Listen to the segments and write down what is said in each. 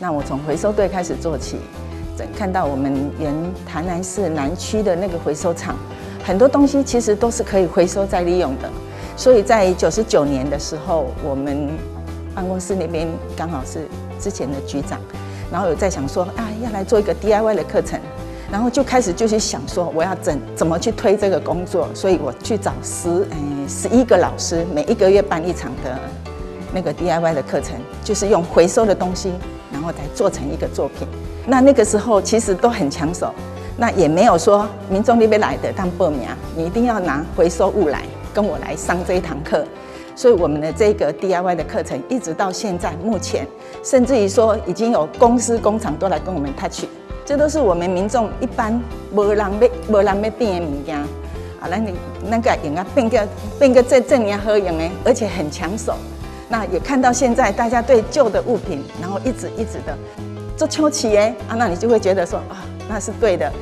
那我從回收隊開始做起，看到我們原台南市南區的那個回收廠，很多東西其實都是可以回收再利用的。所以在99年的時候，我們辦公室那邊剛好是之前的局長，然後有在想說啊，要來做一個 DIY 的課程，然後就開始就去想說我要怎麼去推這個工作，所以我去找11個老師，每一個月辦一場的那個 DIY 的課程，就是用回收的東西，然後來做成一個作品。那那個時候其實都很搶手，那也沒有說民眾那邊來的當報名，你一定要拿回收物來跟我來上這一堂課。所以我們的這個 DIY 的課程一直到現在，目前甚至於說已經有公司工廠都來跟我們 touch，這都是我們民眾一般無人欲變的物件，啊，咱共用啊變個這爾好用的，而且很搶手。那也看到現在大家對舊的物品，然後一直一直的做搶市的啊，那你就會覺得說啊，那是對的。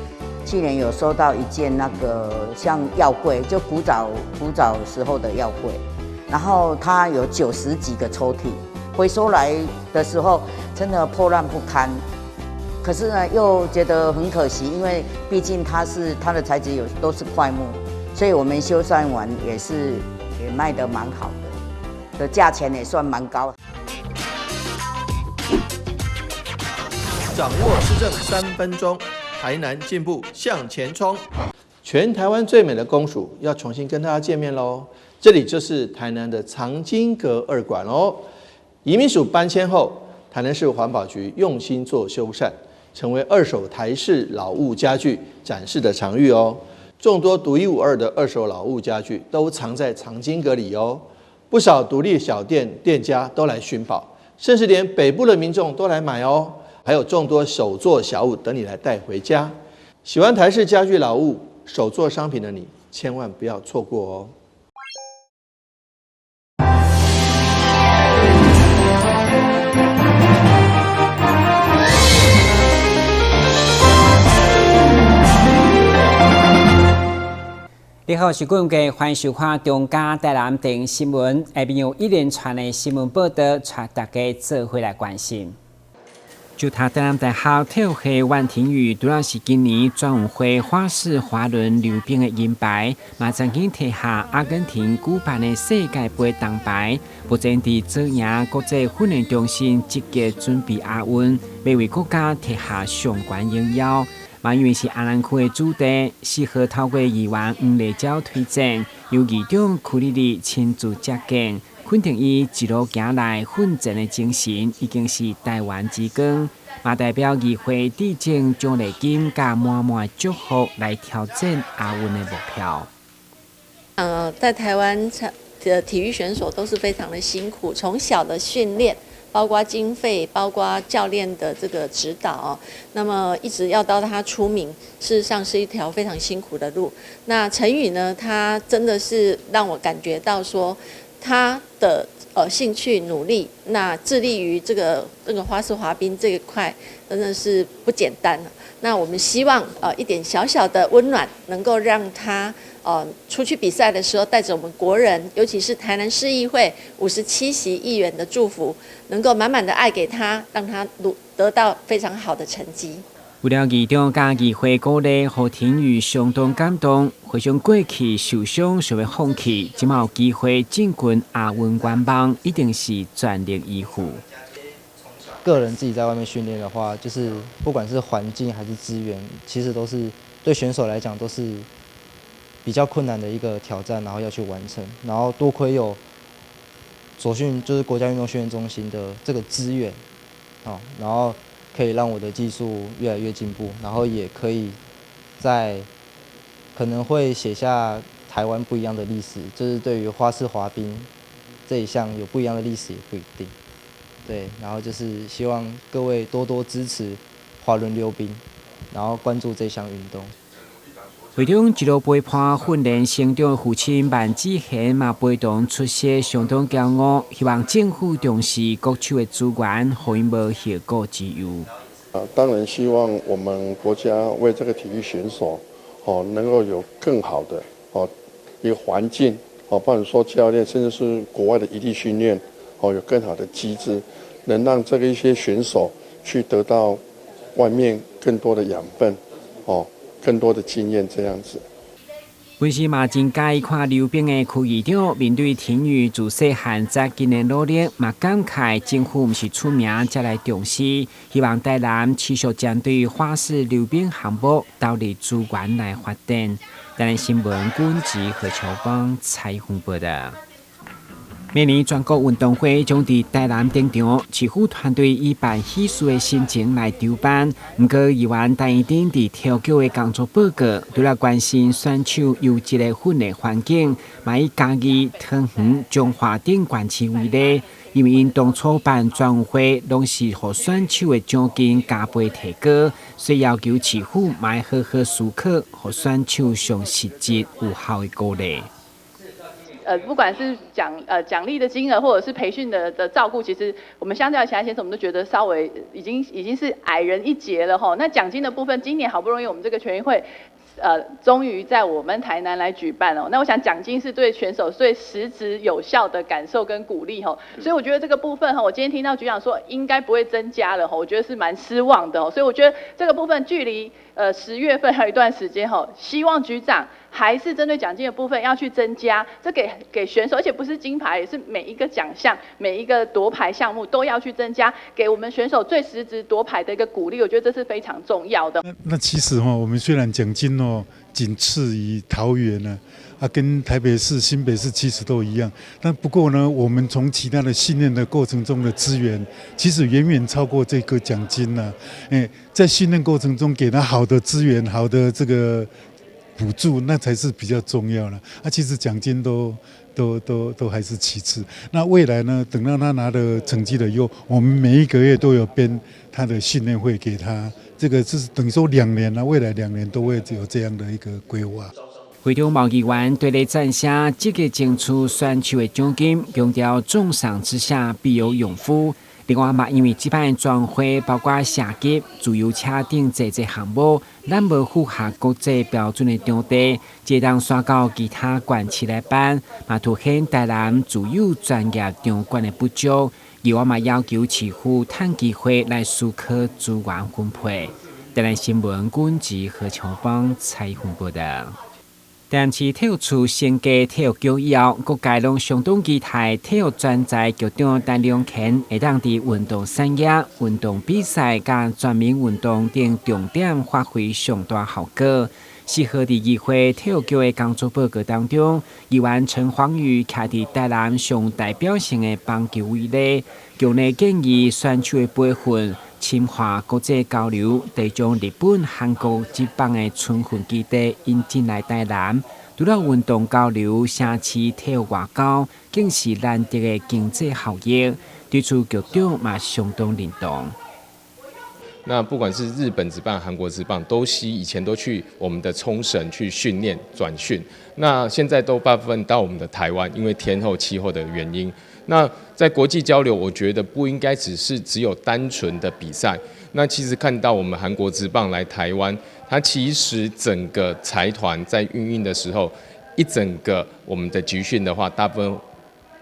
去年有收到一件那個像藥櫃，就古早古早時候的藥櫃，然後它有90幾個抽屜，回收來的時候真的破爛不堪，可是呢又覺得很可惜，因為畢竟它的材質有都是檜木，所以我們修繕完也是也賣得蠻好的，的價錢也算蠻高。掌握市政3分鐘，台南進步向前衝。全台灣最美的公署要重新跟大家見面嘍！這裡就是台南的藏經閣二館哦。移民署搬遷後，台南市環保局用心做修繕，成為二手台式老物家具展示的場域哦。眾多獨一無二的二手老物家具都藏在藏經閣裡哦。不少獨立小店店家都來尋寶，甚至連北部的民眾都來買哦。還有眾多手作小物等你來帶回家。喜歡台式家具老物、手作商品的你，千萬不要錯過哦。你好，我是郭永杰，歡迎收看中嘉台南電新聞。下面有一連串的新聞報道，帶大家做伙來關心。就讀台南大學體育系萬婷宇，除了是今年全運會花式滑輪溜冰的銀牌，嘛曾經提下阿根廷舉辦的世界盃銅牌。目前佇左營國際訓練中心積極準備亞運，欲為國家提下上懸榮耀。嘛因為是阿南區的子弟，適合透過議員黃麗嬌推薦，由議長屈里里親自接見，肯定伊一路行來奮戰的精神，已經是台灣之光。嘛代表議會致贈獎勵金佮滿滿祝福來挑戰亞運的目標。在台灣的體育選手都是非常的辛苦，從小的訓練，包括經費，包括教練的這個指導，那麼一直要到他出名，事實上是一條非常辛苦的路。那陳宇呢，他真的是讓我感覺到說，他的興趣努力，那致力於這個花式滑冰這一塊，真的是不簡單。那我們希望一點小小的溫暖，能夠讓他出去比賽的時候，帶着我們國人，尤其是台南市議會57席議員的祝福，能夠滿滿的愛給他，讓他得到非常好的成績。有了議長佮議會鼓勵，予婷宇相當感動。回想過去受傷想欲放棄，這馬有機會進軍亞運願望，一定是全力以赴。個人自己在外面訓練的話，就是不管是環境還是資源，其實都是對選手來講都是比較困難的一個挑戰，然後要去完成。然後多虧有左訓，就是國家運動訓練中心的這個資源，然後可以讓我的技術越來越進步，然後也可以在可能會寫下台灣不一樣的歷史，就是對於花式滑冰這一項有不一樣的歷史也不一定。對，然後就是希望各位多多支持滑輪溜冰，然後關注這項運動。會中一路陪伴訓練成長的父親萬志賢嘛陪同出席，相當驕傲，希望政府重視國手的資源，予𪜶無後顧之憂。啊，當然希望我們國家為這個體育選手，哦，能夠有更好的哦一個環境，哦，不管說教練，甚至是國外的異地訓練，哦，有更好的機制，能讓這個一些選手去得到外面更多的養分，哦，更多的經驗這樣子。本身嘛真佮意看溜冰的區議長，面對廷宇自細漢才今年努力，嘛感慨政府毋是出名才來重視，希望台南持續針對花式溜冰項目投入資源來發展。台南新聞軍籍何秋芳採訪報道。明年全國運動會將佇台南登場，市府團隊以辦喜事的心情來籌辦。毋過，議員陳怡貞佇體育局的工作報告，除了關心選手優質的訓練環境，嘛以嘉義、桃園、彰化等縣市為例，因為𪜶當初辦全運會，攏是予選手的獎金加倍提高，所以要求市府嘛好好思考，予選手上實質有效的鼓勵。不管是獎勵的金額，或者是培訓的照顧，其實我們相較其他縣市，我們都覺得稍微已經是矮人一截了吼。那獎金的部分，今年好不容易我們這個全運會，終於在我們台南來舉辦哦。那我想獎金是對選手最實質有效的感受跟鼓勵吼，所以我覺得這個部分哈，我今天聽到局長說應該不會增加了吼，我覺得是蠻失望的哦。所以我覺得這個部分距離10月份還有一段時間吼，希望局長還是針對獎金的部分要去增加，這給選手，而且不是金牌，也是每一個獎項、每一個奪牌項目都要去增加，給我們選手最實質奪牌的一個鼓勵，我覺得這是非常重要的。那其實哈，我們雖然獎金哦僅次於桃園呢，啊，跟台北市、新北市其實都一樣，但不過呢，我們從其他的訓練的過程中的資源，其實遠遠超過這個獎金呢。誒，在訓練過程中給他好的資源、好的這個補助，那才是比較重要了。啊，其實獎金都還是其次。那未來呢，等到他拿了成績了以後，我們每一個月都有編他的訓練費給他。這個是等於說2年了，未來兩年都會有這樣的一個規劃。會長毛議員對咧讚聲積極爭取選手的獎金，強調重賞之下必有勇夫。另外嘛，因為這擺全運會包括射擊、自由車等濟濟項目，咱無符合國際標準的場地，這當徙到其他縣市來辦，嘛凸顯台南自有專業場館的不足。議員嘛要求市府趁機會來思考資源分配。台南新聞軍籍何長邦採訪報道。台南市體育處升格體育局以後，各界攏相當期待體育專才局長陳良權會當佇運動產業、運動比賽佮全民運動等重點發揮上大效果。4號佇議會體育局的工作報告當中，議員陳黃宇徛佇台南上代表性的棒球為例，強烈建議選手的培訓，深化國際交流，得將日本、韓國職棒的春訓基地引進來台南。除了運動交流、城市體育外交，更是難得的經濟效益。對此，局長嘛相當認同。那不管是日本職棒、韓國職棒，都是以前都去我們的沖繩去訓練轉訓，那現在都大部分到我們的台灣，因為天候氣候的原因。那在國際交流，我覺得不應該只是只有單純的比賽。那其實看到我們韓國職棒來台灣，它其實整個財團在運營的時候，一整個我們的集訓的話，大部分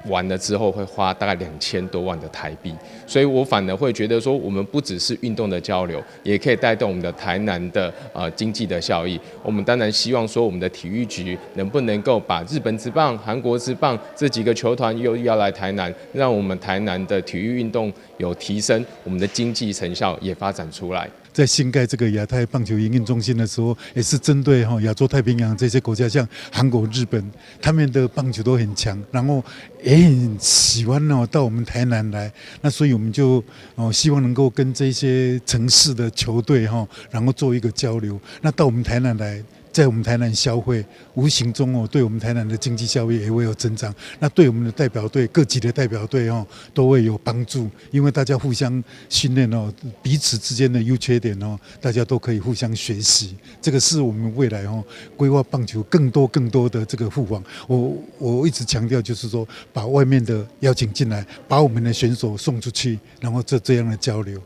完了之後會花大概2000多萬的台幣，所以我反而會覺得說，我們不只是運動的交流，也可以帶動我們的台南的經濟的效益。我們當然希望說，我們的體育局能不能夠把日本職棒、韓國職棒這幾個球團又要來台南，讓我們台南的體育運動有提升，我們的經濟成效也發展出來。在興蓋這個亞太棒球營運中心的時候，也是針對哈亞洲太平洋這些國家，像韓國、日本，他們的棒球都很強，然後也很喜歡哦到我們台南來。那所以我們就哦希望能夠跟這些城市的球隊哈，然後做一個交流。那到我們台南來，在我們台南消費，無形中哦對我們台南的經濟效益也會有增長。那對我們的代表隊，各級的代表隊哦都會有幫助，因為大家互相訓練哦，彼此之間的優缺點哦，大家都可以互相學習。這個是我們未來哦規劃棒球更多更多的這個互訪。我一直強調就是說，把外面的邀請進來，把我們的選手送出去，然後這樣的交流。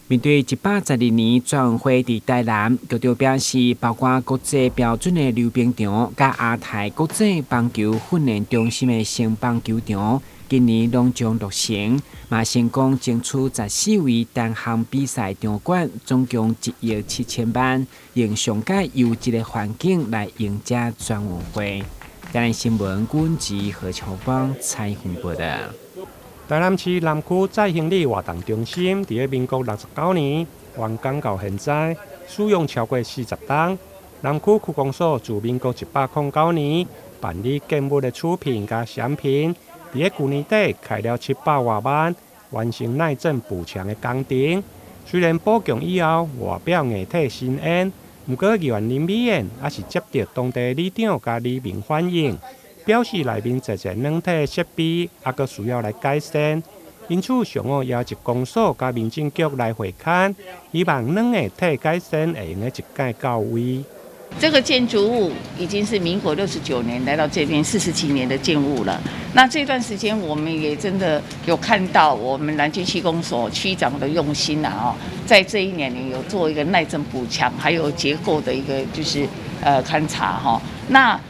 面對112年全運會佇台南，局長表示，包括國際標準的溜冰場，佮亞太國際棒球訓練中心的新棒球場，今年攏將落成，嘛成功爭取14位單項比賽場館，總共1億7千萬，用上蓋優質的環境來迎接全運會。台南新聞阮志何秋芳採訪報導。台南市南區再興里活動中心，佇咧民國69年完工到現在，使用超過40冬。南區區公所自民國109年辦理建物的初評佮審評，佇咧舊年底開了700外萬，完成耐震補強的工程。雖然補強以後外表硬體新煙，毋過議員林美燕猶是接著當地里長佮里民反映，表示內面濟濟軟體設備猶閣需要來改善。因此上午邀集公所佮民政局來會勘，希望軟硬體改善會用得一擺到位。這個建築物已經是民國69年來到這邊40幾年的建物了。那這段時間，我們也真的有看到我們南區區公所區長的用心啦，哦，在這一年裡有做一個耐震補強，還有結構的一個就是勘察哈。那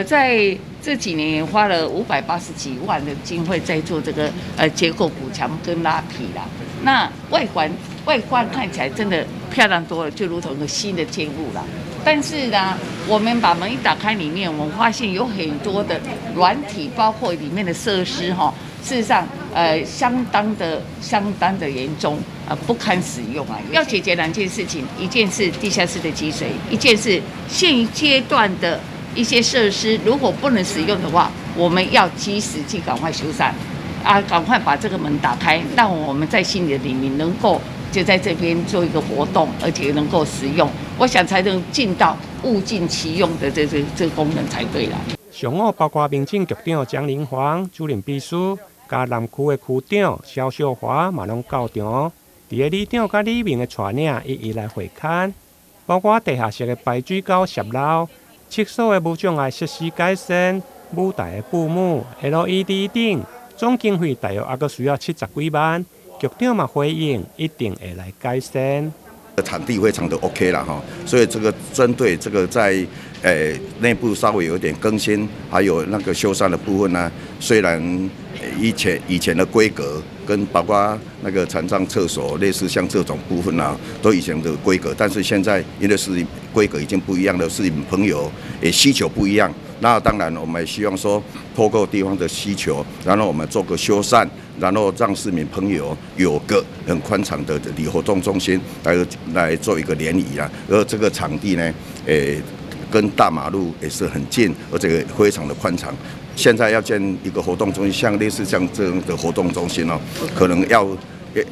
在這幾年也花了580幾萬的經費在做這個結構補強跟拉皮啦。那外觀看起來真的漂亮多了，就如同一個新的建物啦。但是呢，我們把門一打開，裡面我們發現有很多的軟體，包括裡面的設施，哈，事實上，相當的嚴重，不堪使用啊。要解決兩件事情，一件是地下室的積水，一件是現階段的一些設施，如果不能使用的話，我們要及時去趕快修繕，啊，趕快把這個門打開，讓我們在新的里面能夠就在這邊做一個活動，而且能夠使用，我想才能盡到物盡其用的這個功能才對啦。上午包括民政局長江玲煌主任秘書，佮南區的區長蕭秀華嘛攏到場，佇咧里長佮里民的帶領，一一來會勘，包括地下室的排水溝洩漏、廁所的無障礙設施改善、舞台的布幕、LED 燈，總經費大約猶閣需要70幾萬。局長嘛回應，一定會來改善。場地非常的 OK 了哈，所以這個針對這個在內部稍微有點更新，還有那個修繕的部分呢，雖然以前的規格跟包括那個殘障廁所類似像這種部分呢，都以前的規格，但是現在因為是規格已經不一樣了，市民朋友也需求不一樣，那當然我們也希望說透過地方的需求，然後我們做個修繕。然後讓市民朋友有個很寬敞的里活動中心來做一個聯誼啊，而這個場地呢，跟大馬路也是很近，而且非常的寬敞。現在要建一個活動中心，像類似像這樣的活動中心哦，可能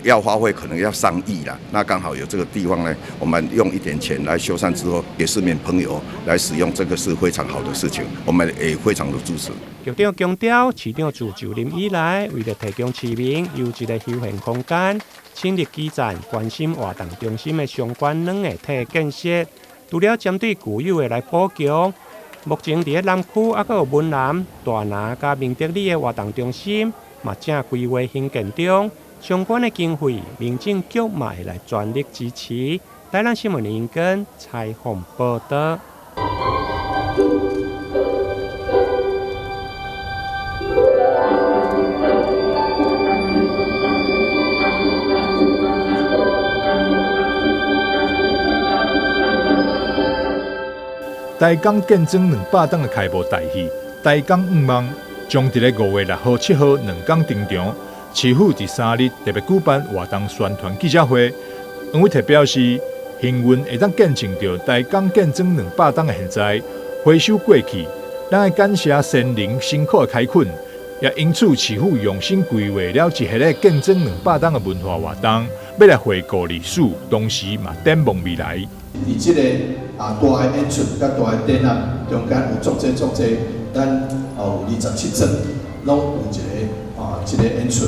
要花費可能要上億啦。那剛好有這個地方呢，我們用一點錢來修繕之後，給市民朋友來使用，這個是非常好的事情，我們也非常的支持。局長強調，市長自就任以來，為了提供市民優質的休閒空間，親歷基層關心活動中心的相關軟硬體建設，除了針對舊有的來補強，目前佇咧南區猶閣有文南、大拿佮明德里的活動中心，嘛正規劃興建中，相關的經費，民政局嘛會來全力支持。台南新聞林根採訪報導。台港建裝200冬的開幕大戲，台港向望將佇咧5月6號、7號兩工登場。市府佇3日特別舉辦活動宣傳記者會，黃偉哲表示，幸運會當見證著台港建裝200冬的現在，回首過去，咱愛感謝先人辛苦的開墾，也因此市府用心規劃了一系列建裝200冬的文化活動，欲來回顧歷史，同時嘛展望未來。佇這個大的演出佮大的展覽中間有足濟足濟，咱有27場，攏有一個演出，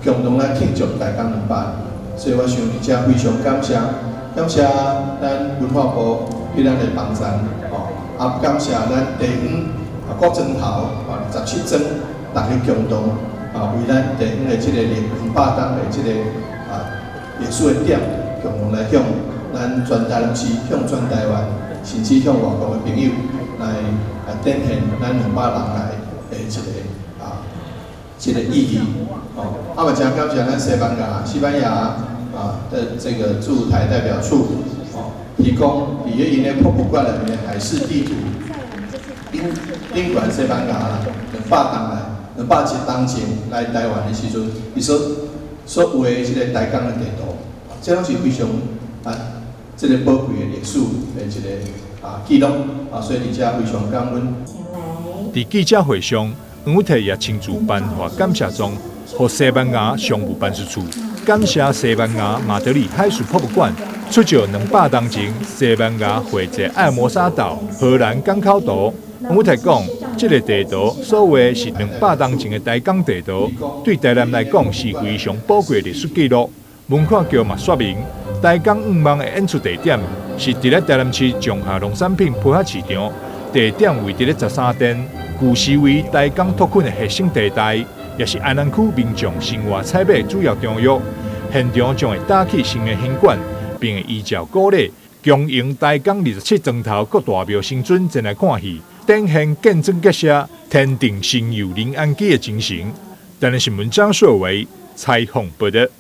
共同來慶祝台港200年。所以我想佇遮非常感謝，感謝咱文化部對咱的幫贊，吼，也感謝咱地方各莊頭27莊，逐家共同為咱地方的這個200冬的這個歷史的點，共同來向咱全台南市、向全台灣，甚至向外國的朋友來展現咱200人來的一個這個意義哦。啊嘛誠感謝咱西班牙、西班牙啊的這個駐台代表處哦，提供佇咧𪜶的博物館內面海事地圖，頂頂懸西班牙啦，200冬來，201冬前來台灣的時陣，伊所畫的這個台港的地圖，這攏是非常啊，這個寶貴的歷史的一個啊記錄啊，所以佇遮非常感恩。佇記者會上，黃偉哲也親自頒發感謝狀，予西班牙商務辦事處，感謝西班牙馬德里海事博物館出借200冬前西班牙繪製愛摩沙島荷蘭港口圖。黃偉哲講，這個地圖所畫是200冬前的台港地圖，對台南來講是非常寶貴的歷史記錄。文化局嘛說明，台港向望的演出地點是佇咧台南市松下農產品批發市場，地點位佇咧13店，舊時為台港拓墾的核心地帶，也是安南區民眾生活採買主要場域。現場將會搭起新的行館，並會依照古禮，恭迎台港27莊頭各大廟神尊前來看戲，展現建莊結社、天定神佑臨安基的精神。台南新聞張碩維採訪報導。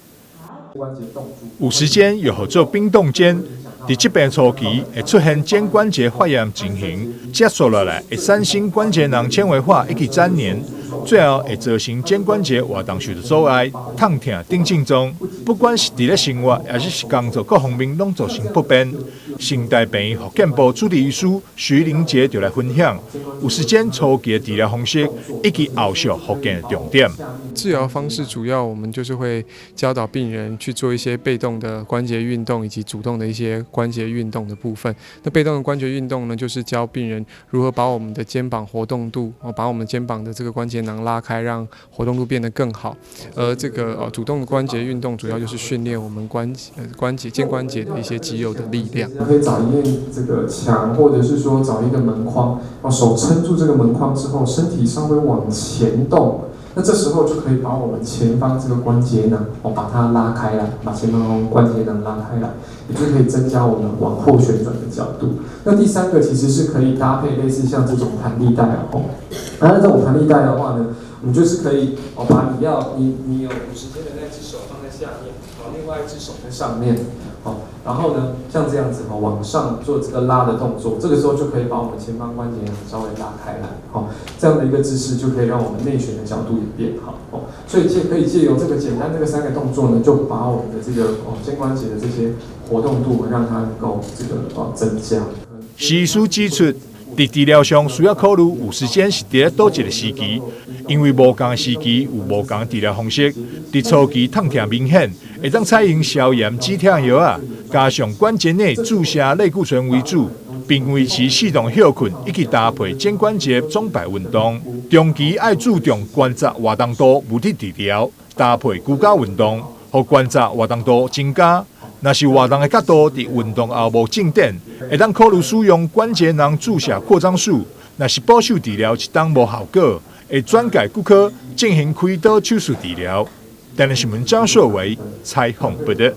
有時間又號做冰凍肩，佇疾病初期會出現肩關節發炎情形，接續落來會產生關節囊纖維化以及粘連，最後會造成肩關節活動受到阻礙、痛疼等症狀。不管是佇咧生活，抑是工作各方面，攏造成不便。成大病院復健部主治醫師徐玲杰就來分享五十肩初期的治療方式以及後續復健的重點。治療方式主要我們就是會教導病人去做一些被動的關節運動以及主動的一些關節運動的部分。那被動的關節運動呢，就是教病人如何把我們的肩膀活動度，哦，把我們肩膀的這個關節囊拉開，讓活動度變得更好。而這個主動的關節運動，主要就是訓練我們關節肩關節的一些肌肉的力量。可以找一面這個牆，或者是說找一個門框，哦，手撐住這個門框之後，身體稍微往前動，那這時候就可以把我們前方這個關節囊，哦，把它拉開來，把前方關節囊拉開來，也就是可以增加我們往後旋轉的角度。那第三個其實是可以搭配類似像這種彈力帶哦，那這種彈力帶的話呢，我們就是可以哦，把你要你你有50肩的那隻手放在下面，好，另外一隻手在上面。好，然後呢，像這樣子哈，往上做這個拉的動作，這個時候就可以把我們前方關節囊稍微拉開來，好，這樣的一個姿勢就可以讓我們內旋的角度也變好，哦，所以可以借由這個簡單這個三個動作呢，就把我們的這個哦肩關節的這些活動度，讓它能夠這個哦增加。徐醫師指出，佇治療上需要考慮五十肩是佇咧佗一個時期，因為無仝時期有無仝治療方式。佇初期痛疼明顯，會當採用消炎止痛藥仔，加上關節內注射類固醇為主，並維持適當歇睏以及搭配肩關節鐘擺運動。中期愛注重關節活動度物理治療，搭配瑜伽運動，予關節活動度增加。若是活動的角度佇運動後無進展，會當考慮使用關節囊注射擴張術。若是保守治療一冬無效果，會轉介骨科進行開刀手術治療。台南新聞張碩維採訪報導。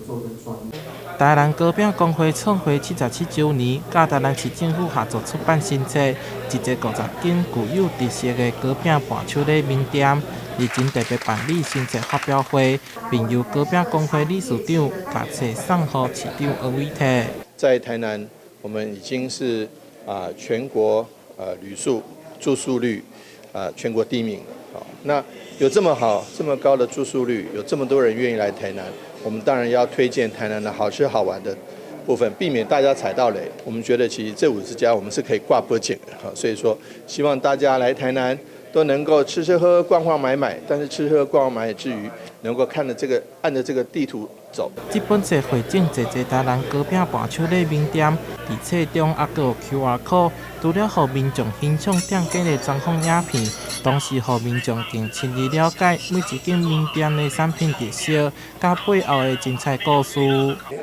台南糕餅公會創會77週年，佮台南市政府合作出版新冊，一個50間具有特色的糕餅伴手禮名店，日前特別辦理新冊發表會，並由糕餅公會理事長共冊送予市長黃偉哲。在台南，我們已經是啊全國旅宿住宿率啊全國第一名。好，那有這麼好、這麼高的住宿率，有這麼多人願意來台南，我們當然要推薦台南的好吃好玩的部分，避免大家踩到雷。我們覺得其實這50家我們是可以掛保證的，哈，所以說希望大家來台南都能夠吃吃喝喝、逛逛買買，但是吃喝逛逛買買之餘，能夠看着這個按著這個地圖走。這本冊匯總濟濟台南糕餅伴手禮名店，佇冊中猶閣有 QR code，除了予民眾欣賞店家的專訪影片，同時予民眾更深入了解每一間名店的產品特色，佮背後的精彩故事。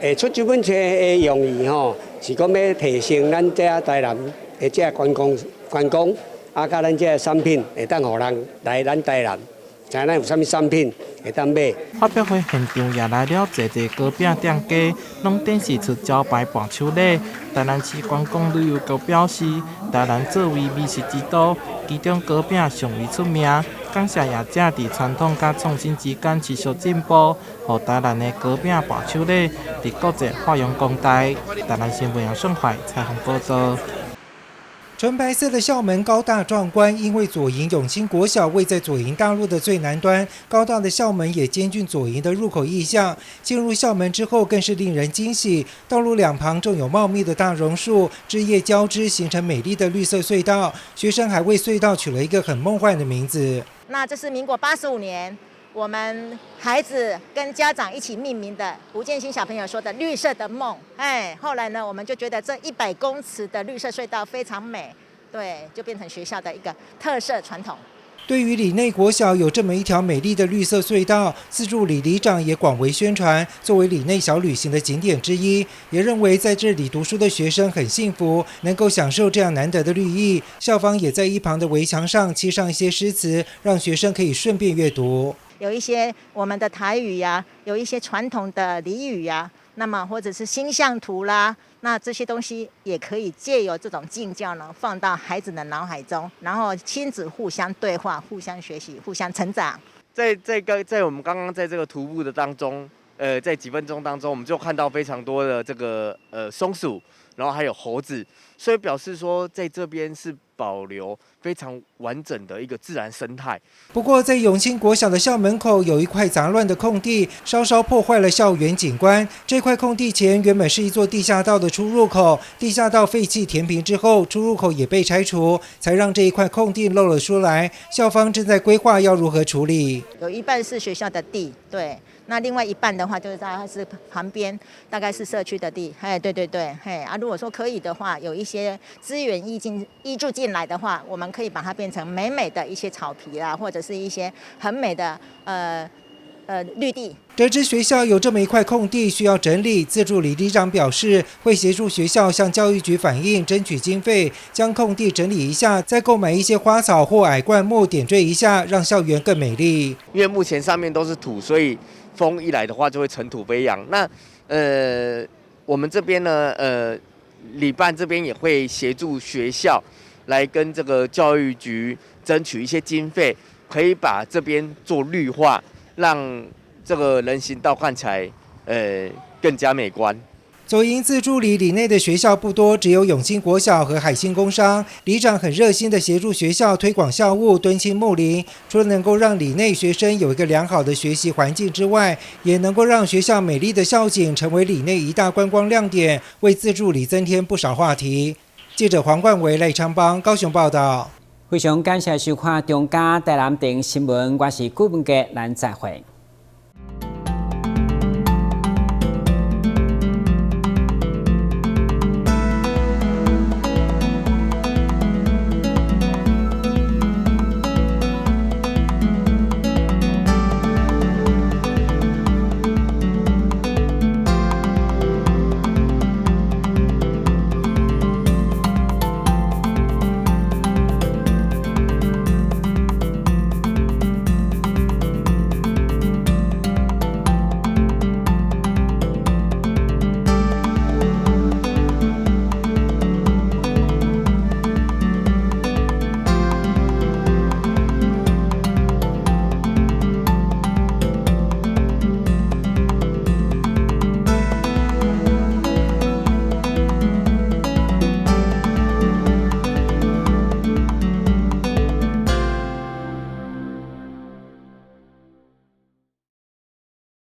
會出這本冊的用意吼，是講欲提升咱這台南的這觀光觀光，啊，佮咱這個產品會當予人來咱台南，知影咱有啥物產品會當買。發表會現場也來了濟濟糕餅店家，攏展示出招牌伴手禮。台南市觀光旅遊局表示，台南作為美食之都，其中糕餅上為出名。感謝業者佇傳統佮創新之間持續進步，予台南的糕餅伴手禮佇國際發揚光大。台南新聞楊順懷採訪報導。純白色的校門高大壯觀，因為左營永清國小位在左營大路的最南端，高大的校門也兼具左營的入口意象。進入校門之後，更是令人驚喜。道路兩旁種有茂密的大榕樹，枝葉交織，形成美麗的綠色隧道。學生還為隧道取了一個很夢幻的名字。那這是民國85年，我們孩子跟家長一起命名的。吳建新小朋友說的“綠色的夢”，哎，後來呢，我們就覺得這100公尺的綠色隧道非常美，對，就變成學校的一個特色傳統。對於里內國小有這麼一條美麗的綠色隧道，自助里里長也廣為宣傳，作為里內小旅行的景點之一，也認為在這裡讀書的學生很幸福，能夠享受這樣難得的綠意。校方也在一旁的圍牆上漆上一些詩詞，讓學生可以順便閱讀。有一些我們的台語呀，有一些傳統的俚語呀，那麼或者是星象圖啦，那這些東西也可以借由這種敬教呢，放到孩子的腦海中，然後親子互相對話、互相學習、互相成長。在這個在我們剛剛在這個徒步的當中，在幾分鐘當中，我們就看到非常多的這個松鼠，然後還有猴子，所以表示說在這邊是保留非常完整的一個自然生態。不過，在永清國小的校門口有一塊雜亂的空地，稍稍破壞了校園景觀。這塊空地前原本是一座地下道的出入口，地下道廢棄填平之後，出入口也被拆除，才讓這一塊空地露了出來。校方正在規劃要如何處理。有一半是學校的地，對，那另外一半的話就是大概是旁邊，大概是社區的地。嘿，對對對，嘿啊，如果說可以的話，有一些資源挹注進來的話，我們可以把它變成美美的一些草皮啦，或者是一些很美的綠地。得知學校有這麼一塊空地需要整理，自助里里長表示會協助學校向教育局反映，爭取經費，將空地整理一下，再購買一些花草或矮灌木點綴一下，讓校園更美麗。因為目前上面都是土，所以風一來的話就會塵土飛揚。那我們這邊呢，里辦這邊也會協助學校來跟這個教育局爭取一些經費，可以把這邊做綠化，讓這個人行道看起來，更加美觀。左營自助里里內的學校不多，只有永清國小和海星工商。里長很熱心的協助學校推廣校務、敦親睦鄰，除了能夠讓里內學生有一個良好的學習環境之外，也能夠讓學校美麗的校景成為里內一大觀光亮點，為自助里增添不少話題。記者黃冠維、賴昌邦高雄報道。非常感謝收看中嘉台南電新聞，我是顧文傑，咱再會。